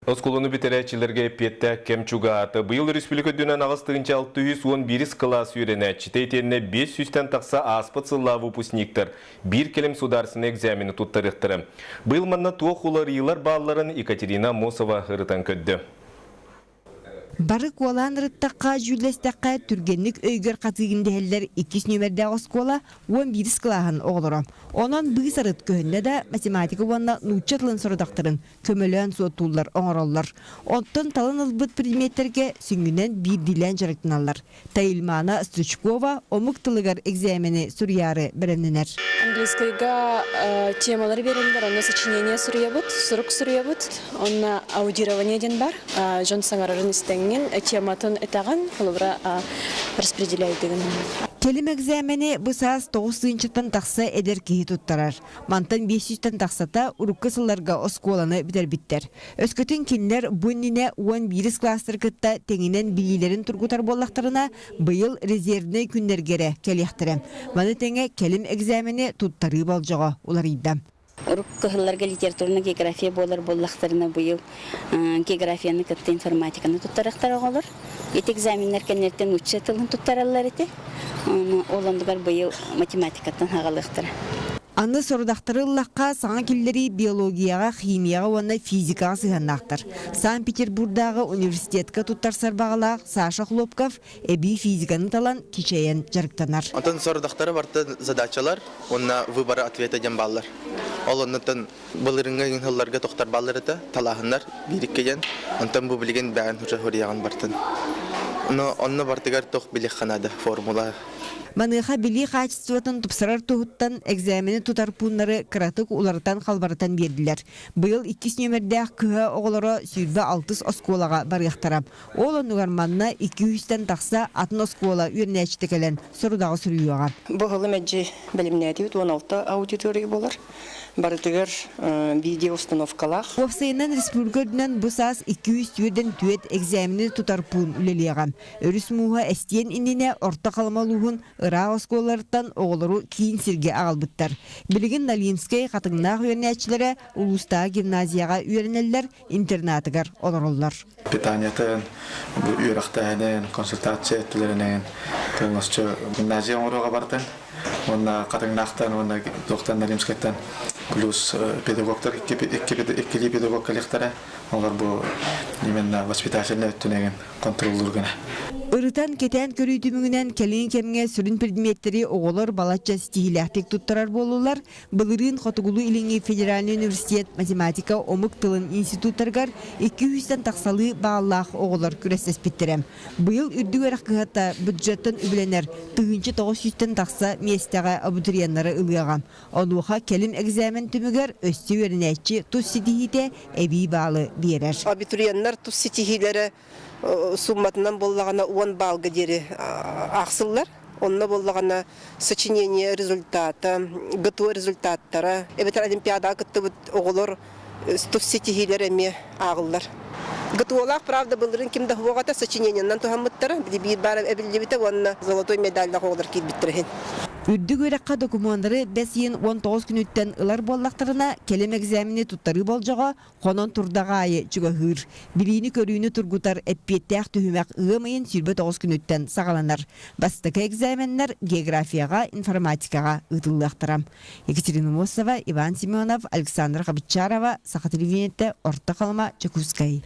Оскуоланы бүтэрээччилэргэ эппиэттээх кэм чугаһаата. Быйыл республика үрдүнэн 8611 кылаас үөрэнээччитэ итиэннэ 500-тэн тахса ааспыт сыллаах выпускниктар биир кэлим судаарыстыбаннай экзамены туттарыахтара. Быйыл манна туох уларыйыылар баалларын Екатерина Аммосова ырытан көрдө. Бары куолаан ырыттахха, дьүүллэстэххэ, түргэнник өйгөр хатыыгын дэһэллэр иккис нүөмэрдээх оскуола 11 кылааһын оҕолоро. Онон быыс арыт көһүннэ да математика уонна нуучча тылын сорудахтарын көмөлөөн суоттууллар, оҥороллор. Оттон талан ылбыт предметтэргэ сүнньүнэн биирдиилээн дьарыктаналлар. Таильмана Стручкова омук тылыгар экзамени суруйаары бэлэмнэнэр. Английскайга темалары биэрэллэр, онно сочинение суруйабыт, сурук суруйабыт, онно аудирование диэн бар. Дьон саҥарарын истэҥҥин, тематын этэҕин, холобура распределяйдыгын. Кэлим экзамени бу саас 9 тыһыынчаттан тахса эдэр киһи туттарар. Мантан 500-тэн тахсата урукку сылларга оскуоланы бүтэрбиттэр. Өскөтүн кинилэр бу иннинэ 11 кылаастары кытта тэҥинэн билиилэрин тургутар буоллахтарына, быйыл резервнэй күннэргэ эрэ кэлиэхтэрэ. Маны тэҥэ кэлим экзамени туттарыы болдьоҕо уларыйда. Урукку сылларга литературнай география буолар буоллахтарына, быйыл географияны кытта информатиканы туттарыахтара оҕолор. Ити экзаменнар кэнниттэн нуучча тылын туттараллар этэ. Ол оннугар быйыл математикаттан хаҕалыахтара. Аны сорудахтары ыллахха, саҥа киллэрии биологияҕа, химияҕа уонна физикаҕа сыһыаннаахтар. Санкт-Петербурдааҕы университетка туттарсар баҕалаах Саша Хлопков эбии физиканы талан кичэйэн дьарыктанар. Онтон сорудахтары барыта задачалар уонна выборы ответа диэн бааллар. Ол оннуттан былырыҥҥы ыһылларга тохтор бааллар этэ, талааһыннар биирикке диэн. Онтон бу билигин бэйэн хуриаҕын бартын. Но онно бартыгар тох билиэххэ наада формула. Маныаха билии хаачыстыбатын тупсарар туһуттан экзамени тутар пууннары кыратык уларытан-халбарытан биэрдилэр. Быйыл иккис нүөмэрдээх кыһа оҕолоро 26 оскуолаҕа барыахтара. Ол оннугар манна 200-тэн тахса атын оскуола үөрэнээччитэ кэлэн сорудаҕы суруйуоҕа. Бу сылы мэлдьи бэлэмнээтибит 16 аудитория буолар. Барытыгар видеоустановкалаах. Уопсайынан республика үрдүнэн бу саас 204 экзамени тутар пуун үлэлиэҕэ. Өрүс мууһа эстиэн иннинэ Орто Халыма улууһун ыраах оскуолаларыттан оҕолору киин сиргэ аҕалбыттар. Билигин Налимскай Хатыҥнаах үөрэнээччилэрэ улуустааҕы гимназияҕа үөрэнэллэр, интернатыгар олороллор. Питаниятын, үөрэхтээһинин, консультация өттүлэринэн полностью гимназия оҥорууга бардын. Уонна Хатыҥнаахтан уонна туохтан Налимскайтан плюс педагогтар иккилии педагог кэлиэхтэрэ. Олор бу именно воспитательный өттүнэн контроллуур гына. Ырытан кэтээн көрүү түмүгүнэн кэлин кэмҥэ сүрүн предметтэри оҕолор балачча ситиһиилээхтик туттарар буоллулар. Былырыын Хотугулуу-Илиҥҥи федеральнай университет математика омук тылын институттарыгар 200-тэн тахсалыы бааллаах оҕолор күрэстэспиттэрэ. Быйыл үрдүк үөрэх кыһата бюджеттан үбүлэнэр 1900-тэн тахса миэстэҕэ абитуриеннары ылыаҕа. Онуоха кэлим экзамен түмүгэр өссө үөрэнээччи тус ситиһиитэ эбии баалы биэрэр. Абитуриеннар тус ситиһиилэрэ сумматынан буоллаҕына 10 баалга диэри аахсыллар. Онно буоллаҕына сочинение результата, ГТО результаттара, эбэтэр олимпиадаҕа кыттыбыт оҕолор тус ситиһиилэр эмиэ ааҕыллар. ГТОлаах, правда, былырын ким да суоҕа сочинениенан туһаммыттара, биир баар эбиллибитэ уонна золотой медаллаах оҕолор киирбиттэр иһин. Үрдүк үөрэххэ докумуоннары бэс ыйын 19 күнүттэн ылар буоллахтарына, кэлим экзамени туттарыы болдьоҕо хонон турдаҕа аайы чугаһыыр. Билиини-көрүүнү тургутар эппиэттээх түһүмэх ыам ыйын 29 күнүттэн саҕаланар. Бастакы экзаменнар географияҕа, информатикаҕа ыытыллыахтара. Екатерина Мосова, Иван Семенов, Александра Хабычарова, Саха телевидениетэ, Орто Халыма, Дьокуускай.